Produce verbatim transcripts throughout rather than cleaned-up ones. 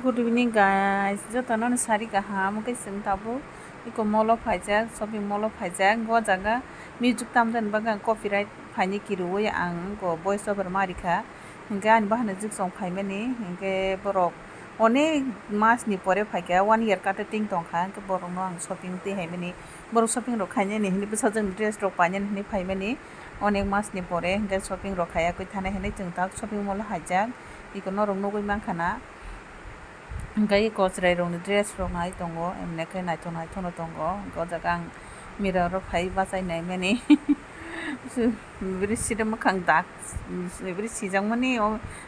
Good evening guys, jotono no sari kaham, hwnkhe chwng tabuk iko mall o phaijak, shopping mall o phaijak, o jaga music tamjani bagwi ang copyright phaini kirui ang iko voice over ma rikha, hwnkhe ani bahanai jwk chwng phaimani, hwnkhe borok onek mas ni pore phaikha, one year kate ting tongkha, hwnkhe borokno ang shopping twi haimani, borok shopping rok khainani hinwi bwsajwk dress rok painani hinwi phaimani, onek mas ni pore hwnkhe shopping rok khaiya kwi thanai hinwi chwng tak shopping mall o haijak, iko norok nugwi mankha na. Hwnkhe eko chwrairokni dress rok nai tongo, emne khe naithok naithokno tongo. Hwnkhe o jaga ang mirror o phai bachai naimani. Bwrwi sida mwkhang dak, bwrwi sijakmani o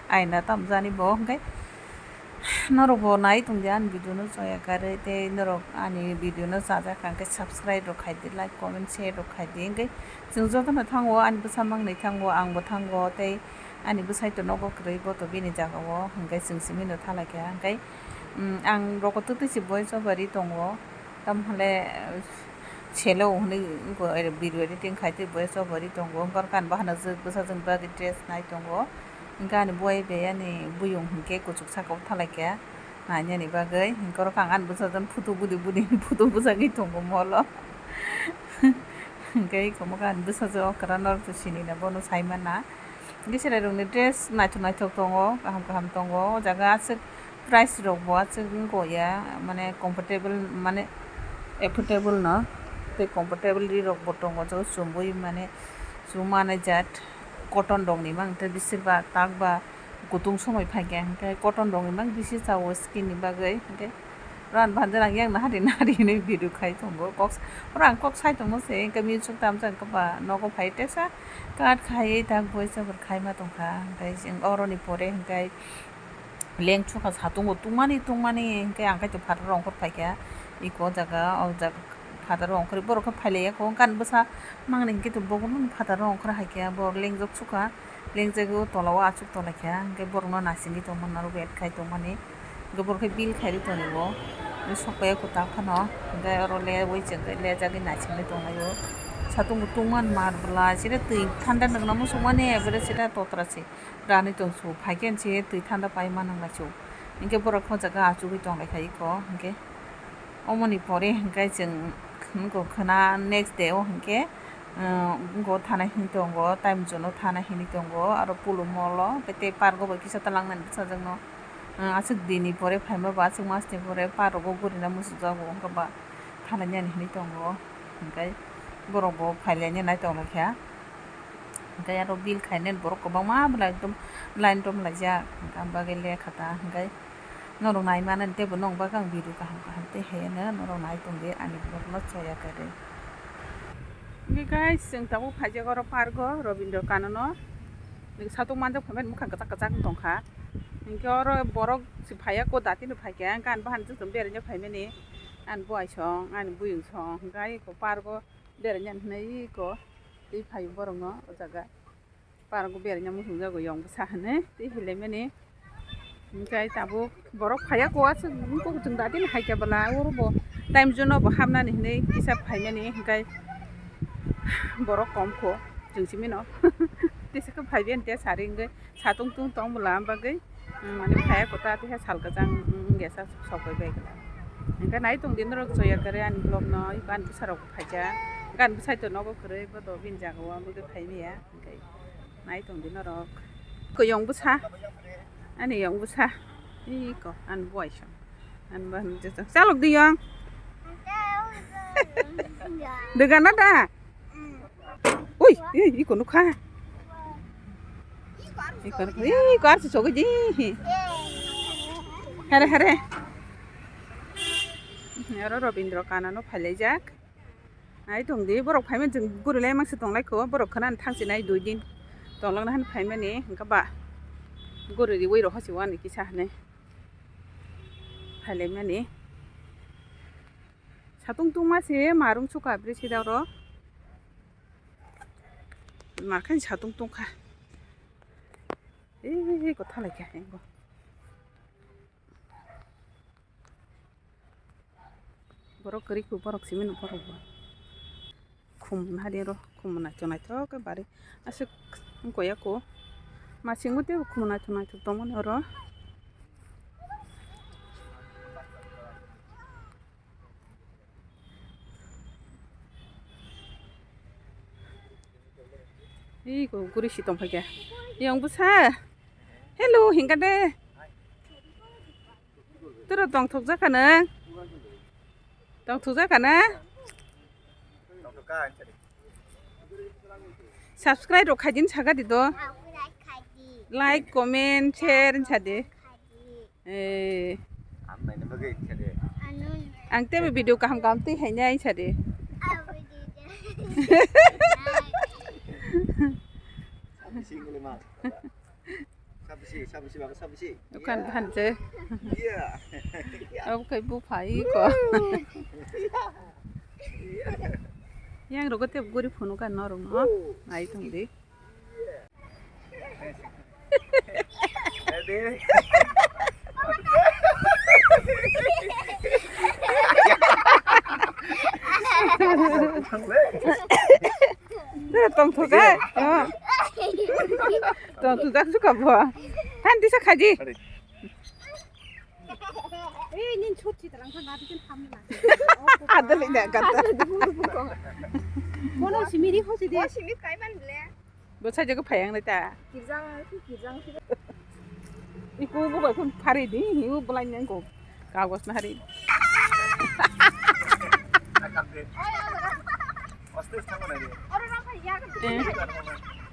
aina tamjani bo. Hwnkhe norokbo nai tongdi ani video no choya karwi, tei norok ani video no chajak kha hwnkhe subscribe rok khaidi, like, comment, share rok khaidi. Hwnkhe chwng jotono thango, ani bwsa mangnwi thango, angbo thango, tei ani bwsai to nogo kwrwi, bo to bini jaga o, hwnkhe chwng simi no thalai kha, hwnkhe, mm, ang roko twtwi se voice over ri tongo, tamhole, eh, selo hwnwi wngkha, eh, video editing khai twi voice over ri tongo, hwnkhe oro khe ani bahanajwk bwsajwkni bagwi dress nai tongo, hwnkhe ani bwai bai ani buyung hwnkhe kuchuk saka o thalai kha nainani bagwi, hwnkhe oro khe ang ani bwsajwkni photo budi budi photo bwsagwi tongo mall o, hwnkhe eko ani bwsajwk okra norok to sinina bono saimana. Hwnkhe chwrairokni dress naithok naithok tongo, kaham kaham tongo. O jaga aswk price rokbo aswk wngkha ya, mane comfortable, mane affordable no. Tei comfortable ri rokbo tongo, o jaga chumui mane chumui manai jat cotton rokni mang tei bisir ba tak ba kutung somoi phaikha, hwnkhe cotton rokni mang bisi chao skin ni bagwi, hwnkhe. Oro ani bahanjak ang yang nahari nahari hinwi video khai tongo. Kok, oro ang kok sai tongmo se, hwnkhe music tamjak hwnkhe ba nogo phai tesa cut khaiwi tak voice over khaima tongkha. Hwnkhe chwng oroni pore hwnkhe leng chukha satungo tungmani tungmani, hwnkhe ang kaitor phataro ongkhor phaikha. Iko o jaga, o jaga phataro ongkhorwi borok khe phailaiya kho. Hwnkhe ani bwsa mangni hwnkhe bobo no phataro ongkhor haikha, borok lengjak chukha. Lengjagwi o tola o achuk tonglaikha, hwnkhe borokno nasingwi tongmani norok wait khai tongmani, hwnkhe borok khe bill khairwi tongo, sokpaiya kwtal phano, hwnkhe oro le uichukgwi lejagwi naisingwi tonglaio. Satung bo tungmani mar bwlai, sida twi thanda nukna muchungmani, ebere sida totra se ranwi tongsu, phaikhe se twi thanda pai manang laisu, hwnkhe borok khe o jaga achugwi tonglaikha iko, hwnkhe omoni pore hwnkhe chwng nukgo khwna next day o hwnkhe. Wngkha o thana hini tongo, time zone o thana hini tongo, aro pulu mall o, tei park o bai kisa ta langnani bwsajwk no, aswk din ni pore phaima ba, aswk mas ni pore park rogo gurina muchungjago, wngkha ba thana nani hini tongo, hwnkhe borok bo phailaina nai tonglaikha, hwnkhe aro bill khainani borok kwbangma belai ekdom line tom laijak, hwnkhe ang bagwi lekha ta, hwnkhe. Norok nai mano teibo nokbar khe ang video kaham kaham tei haiya no norok nai tongdi ani vlog no choya kwrwi. Hwnkhe guys, chwng tabuk phaijak oro park o Rabindra Kanano. Satung manjak phaimani mwkhang kwchak kwchak wng tongkha. Hwnkhe oro borok se phaiya ko dati no phaikha, hwnkhe ani bahan jwk chwng beraina phaimani. Ani buai song, ani buyung song, hwnkhe ai ko park o beraina hinwi ko twi phaio borok no o jaga. Park o beraina muchungjago yong bwsa hinwi tei hilaimani. Hwnkhe tabuk borok phaiya ko aswk wngkuk chwng dati no haikhe bwla oro bo time zone o bo hapnani hinwi kisa phaimani hwnkhe borok kom kho chwng simi no tesa khe phaibai hwnkhe sari hwnkhe satung tung tong bwla bagwi mane phaiya ko ta tei sal kwchang wngya sa sok bai bai. Hwnkhe nai tongdi norok choya kwrwi ani vlog no ani bwsa rok phaikha ani bwsai to nogo kwrwi bo to bini jaga o wngwi phaimaya. Hwnkhe nai tongdi norok. Ko yong bwsa. Ani yong bwsa. Iko ani buai song. Ani ba chalok di yong. Dega na da? Ui, ui, iko nukha. Iko nukha. Iko arsi chogwi di. Hare, hare. Oro Rabindra Kanano phailaijak. Nai tongdi, borok phaimani chwng guri lai mangsi tonglai kho, borok khwnani thangsi nai dui din tonglak nahani phaimani, hwnkhe ba guri riui rw hosi wani kisa hinwi phailaimani. Satung tungma se marung suka bwrwi sida oro, markhani satung tungkha, ee, kotha laikha. Borok kwrwi kho, borok simi no borok bo. Khum hadi oro khum naithok naithok khe bari aswk wngkha ya kho. Masingo tei khum naithok naithok tongmani oro. Ih, ko guri si tong phaikha. Yang busa. Hello, hingka de. Toro tongthok jaka nang. Tongthok jaka na? Subscribe rok khaidin saka di do. Like, comment, share sa di. Eh. Ang tebe video kaham kaham twi hainai sa di. Sabisi, sabisi, baba, sabisi. Bukan, bukan, je. Iya. Oke, bu pai ko. Yang rogo tep guri phunu kan norong no. Ai tong di. Tongthok hai. Tongthok jak suka bo. Than tisa khaji. Ei, nin chut chit rang kha, na bikin ham na. Adal ina kata. Bono simiri hosi de. Simi kai man le. Bo sa jago phayang na ta. Kirjang, kirjang. Iku bo bai phun phari di, hiu bolai nang ko. Kagos na hari. Eh.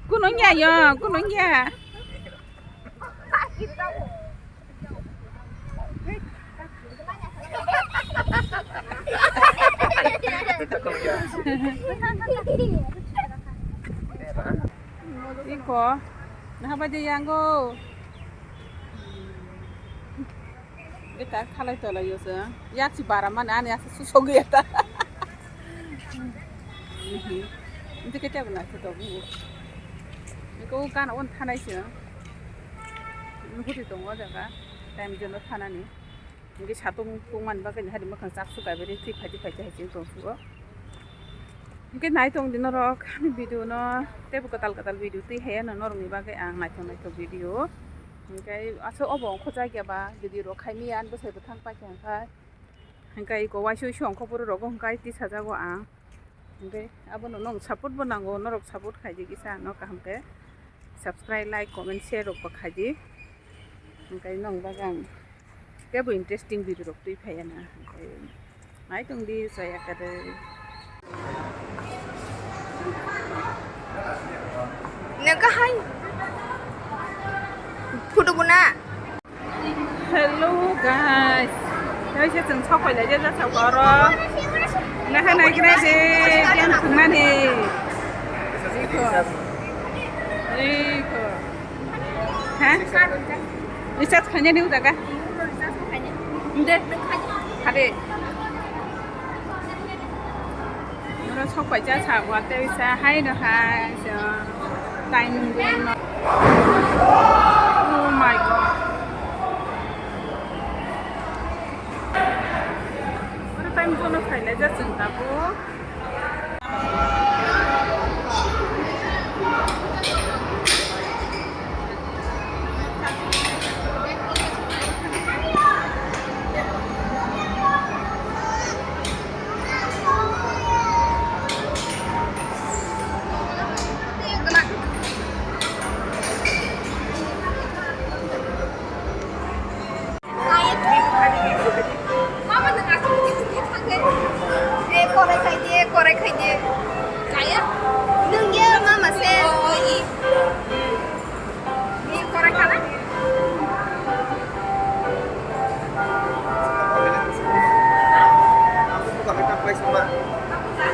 Kuno nya yo, kuno nya. Iko, nah baje yang go. Beta khalai tolai yo se. Yak si bara mane ani asa susogwi eta. Inti kete bana se to bu. Iko kan on thanai se. Nuhuti tongo jaga. Time jono thanani. Hingke satung tungmani bagwi hari mwkhang chak su kaibari twi phaidi phaidi hai chwng tong sugo. Hingke nai tong di norok ani video no teibo kwtal kwtal video twi hai ano norokni bagwi ang naithok naithok video. Hingke aswk obo ongkhorjak ya ba video rok khai miya ani bwsai bwthang paikha hwnkhe. Hingke iko waisa waisa ongkhor borok rok hwnkhe twi sajago ang. Hingke abono nwng support bo nango, norok support khaidi kisa ano kaham khe. Subscribe, like, comment, share rok bo khaidi. Hingke nwng bagwi ang kebo interesting video rok twi phaiya na. Hingke nai tong di chaya kare. Nang kahai. Photo bo na. Hello guys. Kaisa chwng sok phai lai jak jak oro. Naha nai kira de game thwngmani. Iko. Iko. Ha? Recharge khainani o jaga. De. Hade. Oro sok paisa sa wa tei sa hai no hai so time beng no. Oh my god. Oro time jono khailai ja chwng tabuk. Mama nang asal ni thang ke. Eh, korai khai de, korai khai de. Kaya? Nung ya mama se. Oh, oh, i. Ni korai khala? Aku buka kita price, Mak. Aku tak.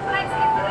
Price itu.